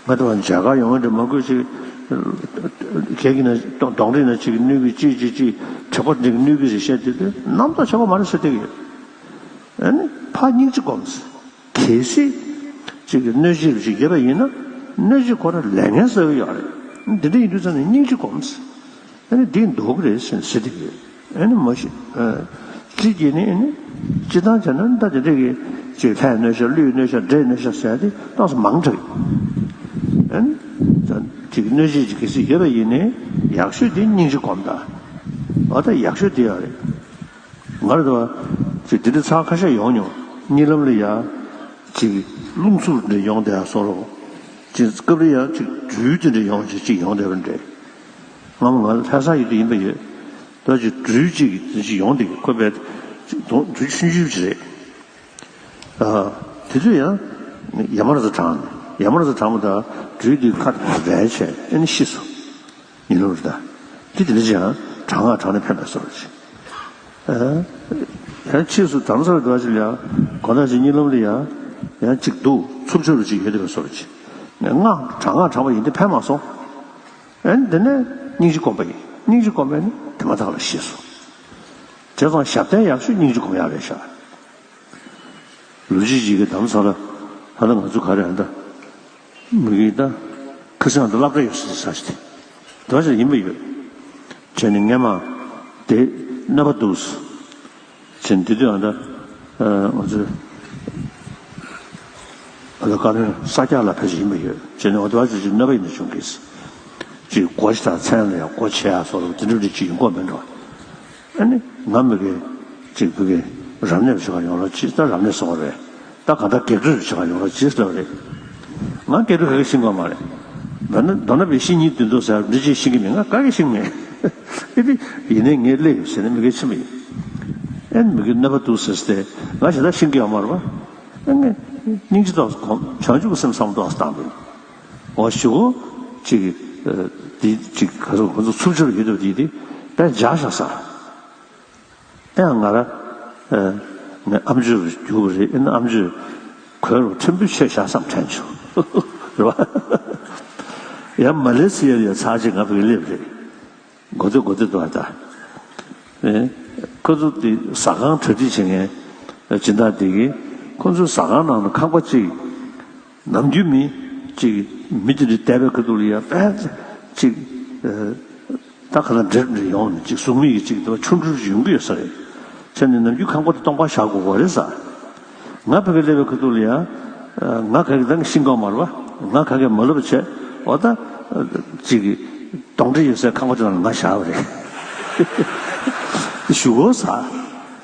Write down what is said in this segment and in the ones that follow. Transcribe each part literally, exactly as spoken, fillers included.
ང་ཚོ་མཇལ་ཁ་ཡོང་བ་འདྲ་མང་པོ་ཅིག་གད་ཀྱི་ན་གདོང་རིས་ན་ཅིག་གནོད་གི་ཅིག་ཅིག་ཅིག་དྲེག་པ་འདྲ་གནོད་གི་ཟེར་བཤད་དེ་དུས་རྣམ་རྟོག་ཆགས་པ་མ་རེད་ཟེར་བསྡད་ཀྱི་ཡོད། ཨ་ནི་ཕར་སྙིང་རྗེ་སྒོམ་ཟེར། གལ་སྲིད་ཅིག་གི་གནོད་བྱེད་ཅིག་ཡོད་པ་ཡིན་ན་གནོད་བྱེད་ཁོ་རང་ལས་ངན་བསགས་ཀྱི་ཡོད་རེད། འདི་འདྲ་ཡིན་དུས་ཙང་ནས་སྙིང་རྗེ་སྒོམ་ཟེར། ཨ་ནི་འདིས་འདུག་གི་རེད་ཟེར་ཟེར་དེ་གི་ཨ་ནི་མ་གཞི་ཨ་ཅི་བྱས་ནས་ཨ་ནི་སྤྱི་བཏང་བྱས་ན་ད་དེ་འདྲ་གི་ཅིག་ལྷའི་གནོད་ཤག་ཀླུའི་གནོད་ཤག་འདྲེའི་གནོད་ཤག་ཟེར་ཏེ་ཏོག་ཙམ་མང་དྲགས་ཨ་ནི་ད་ཅིག་གནོད་བྱེད་ཅིག་གལ་སྲིད་ཡོད་པ་ཡིན་ནའི་ཡག་ཤོས་དེ་སྙིང་རྗེ་སྒོམ་ད། འོ་ད་ཡག་ཤོས་དེ་ཡོད་རེད། ང་རེ་ད་ཅིག་དེ་འདྲ་ཚར་ཁ་ཤས་ཡོང་མྱོང་། གཉིད་ལམ་ལ་ཡ་ཅིག་རླུང་འཚུབ་འདྲ་ཡོང་བསྡད་ཡ་སོགས་རོ། ཅིག་སྐབས་རེ་ཡ་ཅིག་སྦྲུལ་དེ་འདྲ་ཡོང་ཅིག་ཅིག་ཡོང་བསྡད་པ་འདྲ། སྔ་མོ་ང་ལ་ལྷ་ས་ཡོད་དུས་ཡིན་པ་ཡོད། ད་ཅིག་སྦྲུལ་ཅིག་དེ་ཅིག་ཡོང་དེ་ཁོ་པས་ཅིག་དོང་སྦྲུལ་ཆུང་ཆུང་ཅིག་རེད། ཨ། དེ་དུས་ཡང་ཡ་མ་ར་ཙ་དྲངས་ནས་ཡ་མ་ར་ཙ་དྲངས་པ་དང་སྦྲུལ་དེ་ཁ་དེ་རལ་བྱས་ཨེ་ནི་ཤི་སོང་། ཉིན་ལོ་རེ་ད། དེ་དེ་འདྲ་ཅིག་ཡང་དྲག་སྔགས་བགྲངས་ནས་ཕན་པའི་བཟོ་འདྲ་ཅིག་ཨ། ཡང་ཕྱིས་སུ་དྷ་རམ་ས་ལ་འགྲོ་བ་ཅིག་ལ་ཡང་དགོང་དག་ཅིག་གཉིད་ལམ་ལ་ཡང་ཡང་ཅིག་འདུག་འཚུབ་ཆུ་རུ་ཅིག་ཡོད་དེ་བཟོ་འདྲ་ཅིག་སྔགས་དྲག་སྔགས་བགྲངས་པ་ཡིན་དེ་ཕན་མ་སོང་། ཨེ་ནི་དེ་ནས་སྙིང་རྗེ་སྒོམ་པ་ཡིན། སྙིང་རྗེ་སྒོམ་པས་ནི་དེ་མ་ཐག་ལ་ཤེས་སོང་། བྱས་ཙང་ཞབས་བརྟན་ཡག་ཤོས་སྙིང་རྗེ་སྒོམ་ཡག་རེད་ཤག་ལུས་ཅིག་ཅིག་གི་དམ་ཚང་ལ་ཧ་ད་ང་ཚོ་ག་རེ་ཨ་ད་མི་གི་ད་ཁ་སང་ད་སློབ་གྲྭ་ཡོད་ས་ས་ཞིག་དེ་དོ་ཞིག་ཡིན་པ་ཡོད། བྱས་ནས་སྔས་མ་དེ་གནོད་པ་འདུག་ཟེར་ནས་དེ་དུས་ཨ་ད་ང་ཚོ་ཨ་ད་བཀའ་བློན་ས་སྐྱ་ལ་ཕེབས་ཤིག་ཡིན་པ་ཡོད། བྱས་ནས་ཨ་ད་བ་ཅིག་ཅིག་གནོད་པ་ཡིན་ན་བྱུང་གི་ཟེར། ཅིག་སྒོ་ཞིག་དང་མཚན་ལ་ཡང་སྒོ་ཕྱེ་ཡ་སོགས་ལ་དེ་འདྲ་འདྲ་ཅིག་ཡོང་གི་མེད་འགྲོ། ཨ་ནི་ང་མི་གི་ཅིག་བུ་གི་རབ་གནས་བྱེད་ག་ཡོང་རོགས་གྱིས། ད་རབ་གནས་སོང་བ་རེད། ད་ག་ད་རྒྱག་སྤྲོད་བྱེད་ག་ཡོང་རོགས་གྱིས་ལབ་རེད། ང་རྒྱག་སྤྲོད་ག་གི་ཤེས་ཀྱི་ཡོད་མ་རེད། མདོར་ན་མདོར་ན་བའི་ཤེས་ཉིད་དོན་དུ་ཟེར་འདི་ཅིག་ཤེས་ཀྱི་མེད། ང་ག་གི་ཤེས་ཀྱི་མེད། ཨེ་དེ་ཡིན་ནའི་ངས་སླེབས་ཡོད་ཟེར་ནས་མི་གི་ཕྱི་མ་ཡིན། ཨེ་མི་གི་གནོད་པ་འདུག་ཟེར་ཏེ་ང་ཞེ་དྲག་ཤེས་ཀྱི་ཡོད་མ་རེད་པ། ཨེ་ངས་སྙིང་རྗེ་ཏོག་ཙམ་གོམས། བྱང་ཆུབ་ཀྱི་སེམས་བསམ་བློ་ཏོག་ཙམ་བཏང་དགོས། འོ་ཞུ་གོ་ཅིག་ཨ་དེ་ཅིག་ག་ཚོད་ཁོ་ཚོ་འཚུབ་ཆུ་རུ་ཡོད་དུས་དེ་དེ་དཔེ་འཇགས་བཞག་ས། ཨེ་ང་ར་ཨ་ངའི་ཨམ་ཆོས་རྒྱུགས་པ་རེད། ཨེ་ན་ཨམ་ཆོས་གོས་རུ་ཕྲན་བུ་ཆད་བཞག་བསམ་དྲན་བྱུང་། རེད་བ། ཡང་མ་ལེ་སི་ཡར་ཡ་ཚར་ཅིག་ང་བོད་སླེབས་རེད། མགོ་ཚོད་མགོ་ཚོད་འདུག་ཨ་ད། ཨེ། ཁོ་ཚོ་དེ་ཟ་ཁང་གྲ་སྒྲིག་བྱེད་མཁན་སྦྱིན་བདག་དེ་གིས་ཁོ་ཚོའི་ཟ་ཁང་ནང་ལ་ཁང་པ་གཅིག་ནམ་རྒྱུན་མི་གཅིག་མི་དེ་འདྲ་བསྡད་པའི་ཁ་ཐུག་ལ་ཡ་དཔེ་གཅིག་ཨེ། ད་ག་ལ་འདྲེ་འདྲ་ཡོང་ནས་གཅིག་གཟུགས་མེད་ཀྱི་གཅིག་དེ་ཆུང་ཆུང་ཡོང་གི་ཡོད་ས་རེད། བྱས་ནས་ནམ་རྒྱུན་ཁང་པ་དེ་སྟོང་པ་བཞག་དགོས་པ་རེད་ས། ང་ཕ་གི་སླེབས་པའི་ཁ་ཐུག་ལ་ཡ། ང་ག་གི་ད་ཤིང་ཀོང་མར་བ། ང་ག་གི་མ་ལབ་བྱས། འོ་ད། ཅིག་གདོན་འདྲེ་ཡོད་སའི་ཁང་པ་དེ་ནང་ལ་ང་བཞག་པ་རེད། ཞུ་གོ་ས།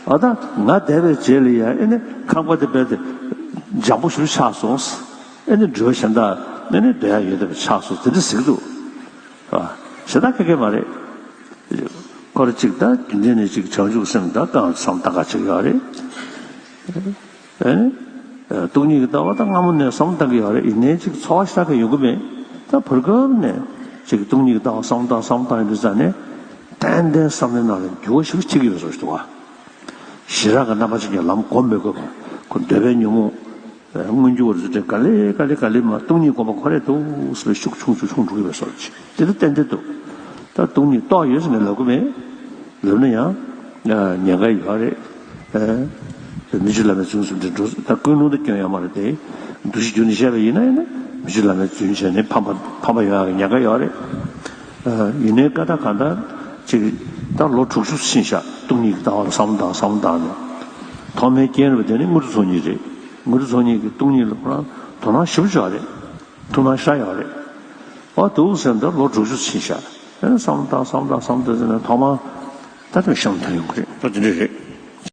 འོ་ད་ང་བསྡད་པའི་རྗེས་ལ་ཡ་ཨེ་ནི་ཁང་པ་དེ་རྦད་དེ་འཇམ་པོ་ཞིག་ཆགས་སོང་། ཨེ་ནི་འགྲུལ་བ་གཞན་དག་ཨེ་ནི་སྡོད་ཡ་ཡོད་བསྡད་པ་ཆགས་སོང་དེ་འདྲ་ཟེར་གི་འདུག་ཞེ་དྲག་ཁེ་ཁེ་མ་རེད། ཁོ་ར་གཅིག་ད་རྒྱུན་ལྡན་ནས་གཅིག་བྱང་ཆུབ་སེམས་ད་གང་བསམ་ད་ག་ཅིག་ཡོད་རེད། ཨེ། སྟོང་ཉིད་ཀྱི་ལྟ་བ་ད་སྔ་མོ་ནས་བསམ་བཏང་གི་ཡོད་རེད། ཡིན་ནའི་གཅིག་ཚོར་བ་ཞེ་དྲག་གི་ཡོང་གི་མེད། ད་བར་སྐབས་ནས་གཅིག་སྟོང་ཉིད་ཀྱི་ལྟ་བ་བསམ་བཏང་བསམ་བཏང་ཡོང་དུས་ཙང་ནས་ཏན་ཏན་བསམ་བློའི་ནང་ལ་འགྱུར་བ་ཞིག་ཕྱིན་གྱི་ཡོད་བཟོ་ཞིག་འདུག་བ། ཞེ་དྲག་གི་རྣམ་པ་ཅན་གྱི་ལམ་སྒོམ་མི་དགོས་པ། ཁོ་འདོད་པའི་ཉོན་མོངས། མངོན་གྱུར་བར་ཚུལ་ཁྲིམས་ག་ལེ་ག་ལེ་ག་ལེ་མ་སྟོང་ཉིད་སྒོམ་པ་ཁོ་རེ་འདུག་ཟེར་བའི་ཤུགས་ཆུང་ཆུང་ཆུང་འགྲོ་གི་བའི་སོར་ཅིག་དེ་ལ་ཏན་ཏན་འདུག་ད་སྟོང་ཉིད་རྟོགས་ཡོད་ཟེར་ནས་ལབ་གི་མེད། ལབ་ན་ཡང་ཉེན་ཁ་ཡོད་རེད། མི་ཆོས་བླ་མའི་རྫུན་གསུམ་དེ་འགྲོ་ད་ཀུན་སློང་དུ་སྐྱོན་ཡོད་མ་རེད་དེ། འདུ་ཤེས་བསྒྱུར་ནས་བཤད་པ་ཡིན་ན་ཡིན་ན་མི་ཆོས་བླ་མའི་རྫུན་བྱས་ནས་ཕམ་པ་ཕམ་པ་ཡོང་ཡག་གི་ཉེན་ཁ་ཡོད་རེད། ཡིན་ནའི་ཀ་ད་གང་ལྟར་ཅིག་ད་ལོ་དྲུག་ཅུ་ཕྱིན་ཤག་སྟོང་ཉིད་ཀྱི་ལྟ་བ་ལ་བསམ་བློ་བཏང་བསམ་བློ་བཏང་ནས། ཐོག་མའི་རྐྱེན་རབ་དེ་ནི་དངོས་གྲུབ་ཚོགས་གཉིས་རེད། དངོས་གྲུབ་ཚོགས་གཉིས་ཀྱིས་སྟོང་ཉིད་ལ་ཁོ་རང་དོ་སྣང་ཞེ་པོ་ཅིག་ཡོད་རེད། ཐུགས་སྣང་ཞེ་དྲག་ཡོད་རེད། ཨོ་འདུག་ཟེར་འདི་ལོ་དྲུག་ཅུ་ཕྱིན་ཤག་ཨེ་བསམ་བློ་བཏང་བསམ་བློ་བཏང་བསམ་བློ་བཏང་ཟེར་ནས་ཐོག་མར་ད་ལྟ་བཤམས་ཐོན་ཡོང་གི་རེད། ད་དེ་འདྲ་རེད།